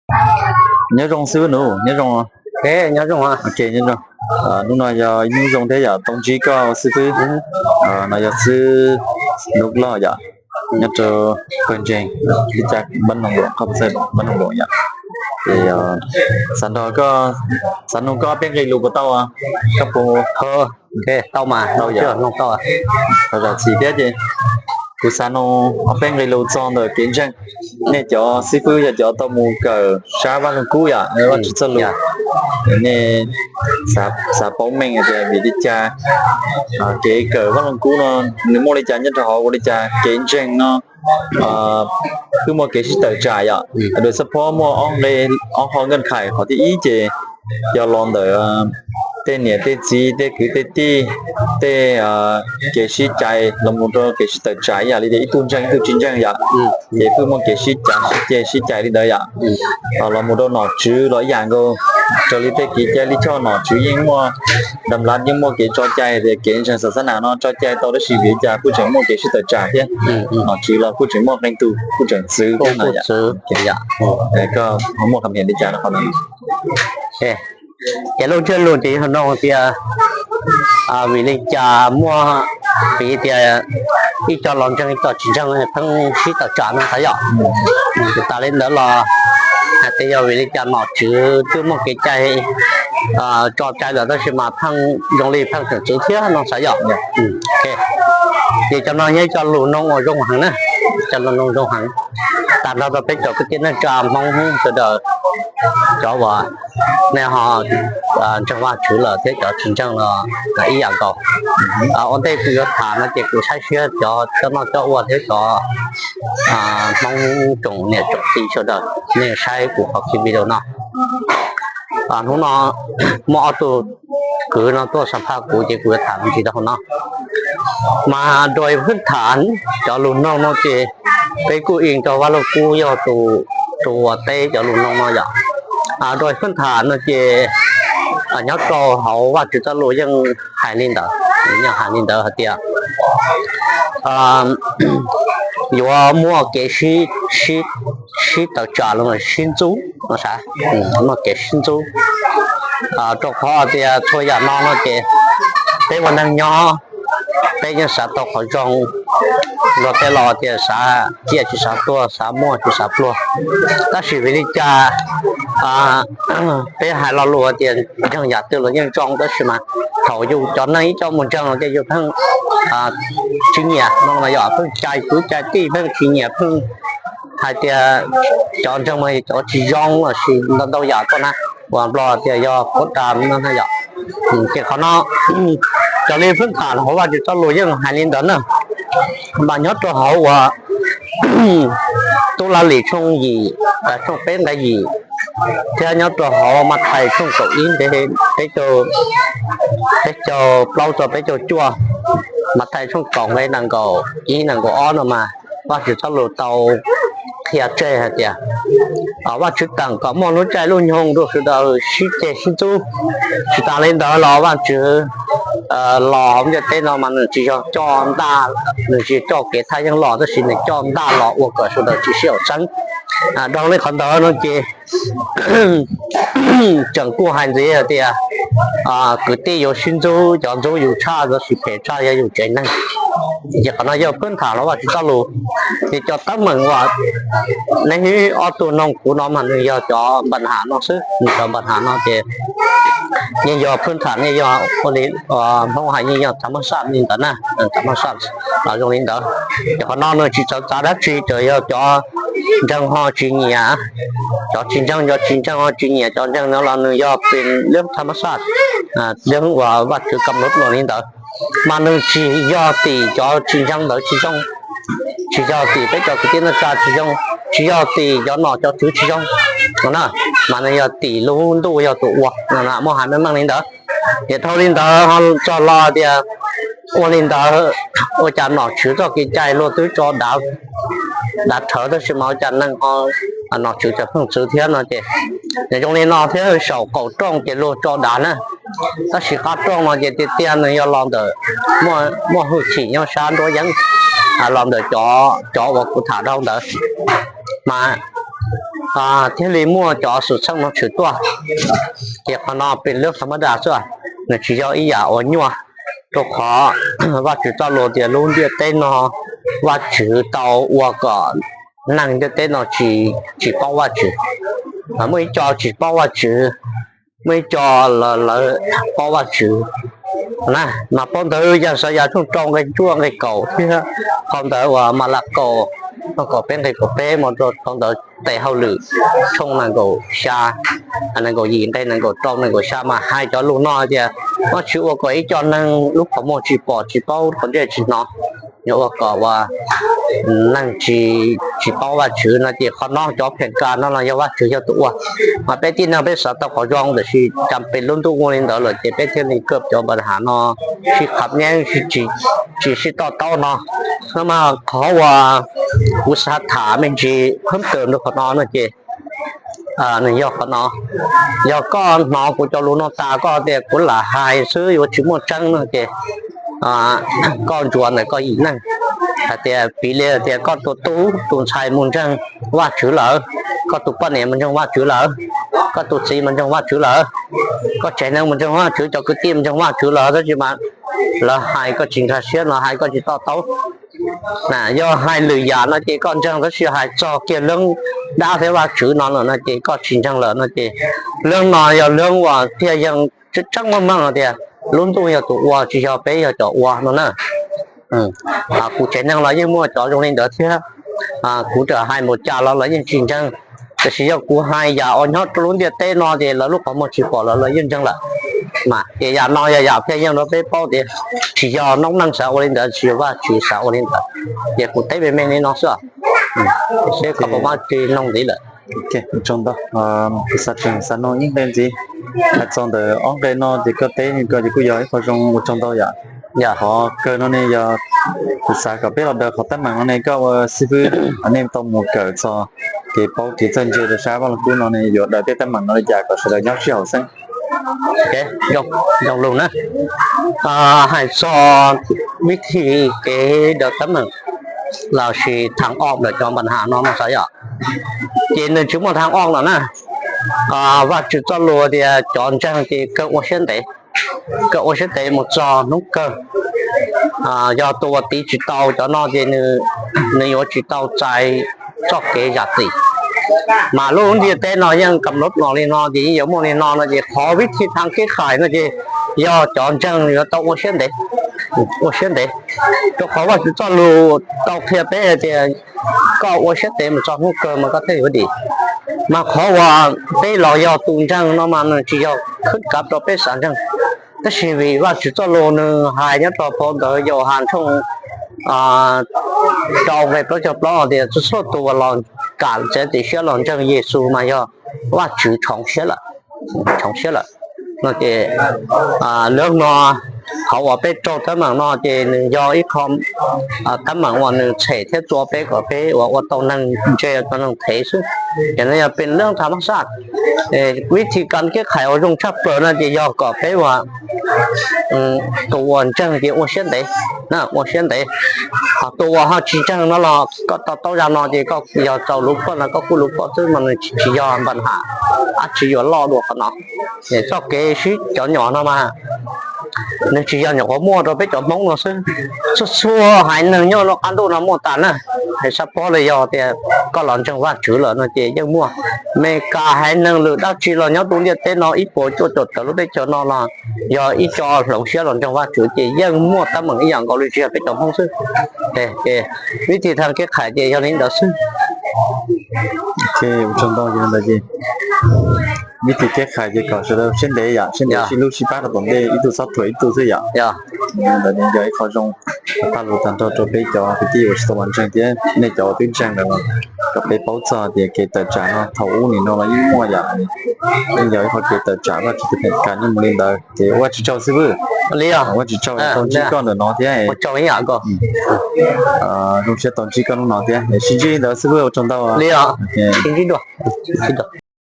Nyob zoo xib fwb Nuj, nyob zoo. Nyob zoo. Hnub no yog ib hnub zoo thiab yom, tau ntsib koj xib fwb. No yog xib Nuj Loj yom, nyob rau pawg ntseeg Lib Cab Nab Noo Luam, qhov pab Nab Noo Luam yom. Ces xav nrog koj, xav nug koj ob peb nqe lus puas tau? Koj puas tau mas? Tau yom. Txim thiab ces kuv xav nug ob peb nqe lus txog ntawm kev ntseeg. Nej cov xib fwb yog cov tau mus kawm sab Vaj Lug Kub yom, Vajtswv txoj lus, nej xav paub meej tias vim li cas kev kawm Vaj Lug Kub no nws muaj li cas nyob rau hauv, ua li cas kev ntseeg no twb muaj kev sib tawm tsam yom. Dua xab phob muaj ob nqe, ob qho nkeej khais, qhov thib ib ces yog los ntawm tej niam tej txiv tej kwv tej tij tej kev sib cais los mus rau kev sib tawm tsam ib yam li tias ib tug ntseeg ib tug tsis ntseeg yom. Ces twb muaj kev sib cav sib ceg sib cais li ntawd yom. Los mus rau nom tswv los ib yam nkaus, raws li tej kev cai lij choj nom tswv yeej muaj dam lav yeej muaj kev tso cai tias kev ntseeg xav xab nam no tso cai tau tab sis vim li cas kuj tseem muaj kev sib tawm tsam thiab. Nom tswv los kuj tseem muaj qee tus kuj tseem txwv thiab no yom. Koj muaj qhov niam li cas rau qhov no? Ces lub ntsiab lus ces yog nug tias vim li cas muaj, vim tias ib co los ntseeg ib co tsis ntseeg pheej sib tawm tsam no xav yom. Tsis tas li ntawd los hais tias yog vim li cas nom tswv twb muaj kev cai tso cai lawm tab sis mas pheej zoo li pheej tseem txwv thiab no xav yom. Ces cov no yog ib co lus nug uas zoo heev na, cov lus nug zoo heev. Tag nrho rau peb cov kwv tij neej tsa Hmoob sawv daws, cov uas nej ho ntseeg Vajtswv lawm thiab cov tsis ntseeg los ib yam nkaus. Ua ntej kuv yuav tham no ces kuv saib siab cov coj noj coj ua thiab cov Hmoob tsoom niam tsoom txiv sawv daws nej saib kuv qhov clip video no. Hnub no muaj ob tug kwv no tuaj xam phaj kuv ces kuv yuav tham me ntsis rau hauv no. Mas dua ib phwb tham cov lus noog no ces peb kuj yeej rau Vaj Lug Kub yog tus uas teb cov lus noog no yom. Dua ib phwb tham no ces nyob rau hauv Vajtswv txoj lus yeej hais li ntawd, yeej hais li ntawd hais tias yuav muaj kev sib tawm tsam los sib ntxub, muaj kev sib ntxub. Rau qhov tias txhua yam no no ces peb ua neeg nyob, peb yeej xav tau qhov zoo. Luag tej los tias xav ciaj tsis xav tuag, xav muaj tsis xav pluag. Tab sis vim li cas peb hais lo lus tias ntseeg yam twg los yeej zoo tab sis mas thaum yus cov neeg ib co mus ntseeg no ces yus pheej tsis nyiam no mas yog pheej cais kwv cais tij, pheej tsis nyiam, pheej hais tias cov ntseeg mas cov tsis zoo lossis ntau ntau yam tuaj na, uas Nplog tias yog khuab dam no na yom. Ces qhov no raws li phwb tham hauv Vajtswv txoj lus yeej hais li ntawd na. Mas nyob rau hauv uas Tub Laj Lim tshooj yim, tshooj peb nqe yim, thiab nyob rau hauv Mathais tshooj kaum ib nqe peb caug, peb caug plaub txog peb caug cuaj, Mathais tshooj kaum nqe nees nkaum ib nees nkaum ob no mas Vajtswv txoj lus tau qhia tseg hais tias Vajtswv teem kom muaj lub caij lub nyoog rau sawv daws sib ceg sib ntxub. Tsis tas li ntawd los Vajtswv los hauv ntiaj teb no mas nws tsis yog coj ntaj, nws tsis yog coj kev thaj yeeb los tab sis nws coj ntaj los ua kom sawv daws tsis sib haum xeeb. Dhau li qhov ntawd no ces tseem kuj hais ntxiv hais tias kwv tij yuav sib ntxub, cov ntxub yus tshaj tab sis phem tshaj yog yus tsev neeg. Ces qhov no yog phwb tham los Vajtswv txoj lus. Ces cov teeb meem uas nej ob tug noog kuv no mas nws yog cov npam ham no xwb, nws cov npam ham no ces yeej yog phwb tham, yeej yog ua li Hmoob hais yeej yog tham mab saj li ntawd na, tham mab saj los zoo li ntawd. Ces qhov no nws tsis txawv txav dab tsi, tsuas yog cov ntseeg ho tsis nyiam, cov tsis ntseeg, cov tsis ntseeg ho tsis nyiam cov ntseeg no los nws yog pes leb tham mab saj, leb uas Vajtswv kam lub los li ntawd. Mas nws tsis yog tim cov tsis ntseeg ntawd tsis zoo, tsis yog tim peb cov kwv tij neej tsa tsis zoo, tsis yog tim cov nom cov tswv tsis zoo no na, mas nws yog tim lub ntuj yog tus ua no, muaj hais meej meej li ntawd. Ces dhau li ntawd ho txog los tias ua li ntawd ua cas nom tswv txoj kev cai luag twb tso dav, dav rhawv tab sis mas ua cas neeg ho, nom tswv tseem pheej txwv thiab no ces nws zoo li no thiab. Saum qaum rooj ces luag tso dav na, tab sis qab rooj no ces tiag tiag nws yog los ntawm, muaj hwj chim nyob sab nruab yeeb, los ntawm cov, cov uas kuv tham dhau ntawd. Mas thiaj li muaj cov xwm txheej no tshwm tuaj. Ces qhov no pem lub qhov mab das xwb, nws tsis yog ib yam uas nyuaj, rau qhov Vajtswv txoj lus tias lub ntiaj teb no Vajtswv tau ua kom neeg ntiaj teb no tsis paub Vajtswv. Muaj ib co tsis paub Vajtswv, muaj ib co lawv paub Vajtswv na. Mas phau ntawv Yaj Xav Yas tshooj rau nqe cuaj nqe kaum thiab phau ntawv uas Mas Las Kaus tshooj kaum peb nqe kaum peb mus rau phau ntawv Tes Hauj Lwm tshooj nees nkaum xya, nees nkaum yim nqe nees nkaum rau nees nkaum xya mas hais cov lus no tias Vajtswv ua kom ib co neeg lub qhov muag tsis pom tsis paub qhov ntsej tsis hnov, yuav ua kom uas neeg tsis paub Vajtswv no ces qhov no cov pheem kas no los yog Vajtswv yog tus ua. Mas peb tib neeg peb xav tau qhov zoo tiam sis cas pem lub ntuj ua li ntawd lawm ces peb thiaj li kaj cov npa has no sib qhab nyeeb, tsis sib to taub no. No mas qhov uas kuv xav tham me ntsis phab kawm rau qhov no no ces nws yog qhov no. Yog koj hnov kuv cov lus no tas koj tias kuv lam hais xwb yuav tsis muaj tseeb no ces koj ntsuas ntawm koj yim neeg hais tias piv li tias koj tus tub tus ntxhais mus ntseeg Vajtswv lawm, koj tus poj niam mus ntseeg Vajtswv lawm, koj tus txiv mus ntseeg Vajtswv lawm, koj tsev neeg mus ntseeg Vajtswv, cov kwv tij mus ntseeg Vajtswv lawm, tab sis mas lawv hais koj tsis nkag siab, lawv hais koj tsis to taub. Yog hais lwm yam no ces koj ntseeg, tab sis hais txog kiag leej dab thiab Vajtswv no lawm no ces koj tsis ntseeg lawm no ces leej no yog leej uas thiaj yeej tseeb tseeb meej meej tias lub ntuj yog tus ua tsis yog peb yog cov ua no na. Kuv tsev neeg los yeej muaj cov zoo li ntawd thiab. Kuv txawm hais npaum cas los lawv yeej tsis ntseeg, tiam sis yog kuv hais yam uas nyob rau lub ntiaj teb no ces lawv lub qhov muag tsis pom los lawv yeej ntseeg lawm. Mas ces yam no yog yam thiaj yeej rau peb paub tias tsis yog noob neej xav ua li ntawd, tsis yog Vajtswv xav ua li ntawd. Ces kuv teb me me li no xwb, seb koj puas muaj tsis noog ntxiv lawm. Ua tsaug ntau, kuv xav tseem xav noog ib nqe ntxiv. Hais txog ntawm ob nqe no ces koj teb koj ces kuj yog ib qho zoo, ua tsaug ntau yom. Qhov kawg no ne yog kuv xav kom peb los daws qhov teeb meem no ne koj ua xib fwb nej tau mus kawm txog kev paub kev txawj ntse rau sab Vaj Loog Kub no ne yuav daws tej teeb meem no li cas kom sawv daws nyob sij hawm xeeb. Zoo lug na, hais txog vib thib kev daws teeb meem lossis thaj ob ntawm cov npa has no no xav yom, ces nws tsis muaj thaj ob lawm na. Vajtswv txoj lus tias cov ntseeg ces kawg ua siab ntev, kawg ua siab ntev mus txog hnub kawg. Yog tus uas tiv tsis tau cov no ces nws yuav tsis tau txais txoj kev zam txim. Mas lub ntiaj teb no yeej kam lub los li no ces yeej yuav muaj li no no ces qhov vib thib thaj kev qhais no ces yog cov ntseeg yuav tau ua siab ntev, ua siab ntev, rau qhov Vajtswv txoj lus tau qhia peb hais tias koj ua siab ntev mus txog hnub kawg mas koj thiaj yuav dim. Mas qhov uas peb los yog tus ntseeg no mas nws tsis yog khwb kav rau peb xav ntseeg, tab sis vim Vajtswv txoj lus nws hais nyob rau phau ntawv Yauhas tshooj rau nqe plaub caug plaub tias txhua txhua tus uas los kam txiav txim siab los ntseeg Yexus mas yog Vajtswv tshoov siab lawm, tshoov siab lawm no ces lub no qhov uas peb raug teeb meem no ces nws yog ib qho teeb meem uas nws tshem thiab txua peb kom peb uas ua tau neeg ntse, ua tau neeg thev xwb. Ces no yog peb lub thaj mab xaj, vib thib kev qhais uas zoo tshaj plaws no ces yog kom peb uas tus uas ntseeg ces ua siab ntev, ua siab ntev. Ho tus uas ho tsis ntseeg no los koj to taub zaj no ces koj yog txaus lub phuaj no koj kuj lub phuaj xwb mas nws tsis yog npa has dab tsi yuav loj dua qhov no. Txoj kev sib cov nyom no mas nws tsis yog nyuam qhuav muaj rau peb cov Hmoob no xwb, txhua txhua haiv neeg nyob rau qab ntuj no muaj tas na. Hais sab pob los yog tias koj los ntseeg Vajtswv lawm no ces yeej muaj. Meskas haiv neeg lwm dab tsi los nyob rau ntiaj teb no ib puas cuaj caum tawm lub teb chaws no los yog ib co hloov siab los ntseeg Vajtswv ces yeej muaj teeb meem ib yam nkaus li tsis yog peb cov Hmoob xwb. Vib thib thaj kev qhais ces yog li ntawd xwb. Ua tsaug ntau, yog li ntawd ces vib thib kev qhais ces kom sawv daws siab ntev yom, siab ntev sib hlub sib pab rau tom ntej, ib tug txhob thuam ib tug xwb yom. Ntawd yog ib qho zoo, paj lug tag nrho rau peb cov kwv tij uas tsis tau los ntseeg thiab nej cov uas twb ntseeg lawm los kom peb paub txog tias kev tawm tsam no thaum ub nim no los yeej muaj yom, yeej yog ib qho kev tawm tsam Vajtswv tus pheem kam yeej mus li ntawd ces ua Vajtswv tsaug xib fwb. Ua Vajtswv tsaug tau ntsib koj ntawm no thiab. Zoo siab tau ntsib koj hnub no thiab, sib ntsib li ntawd xib fwb, ua tsaug ntau.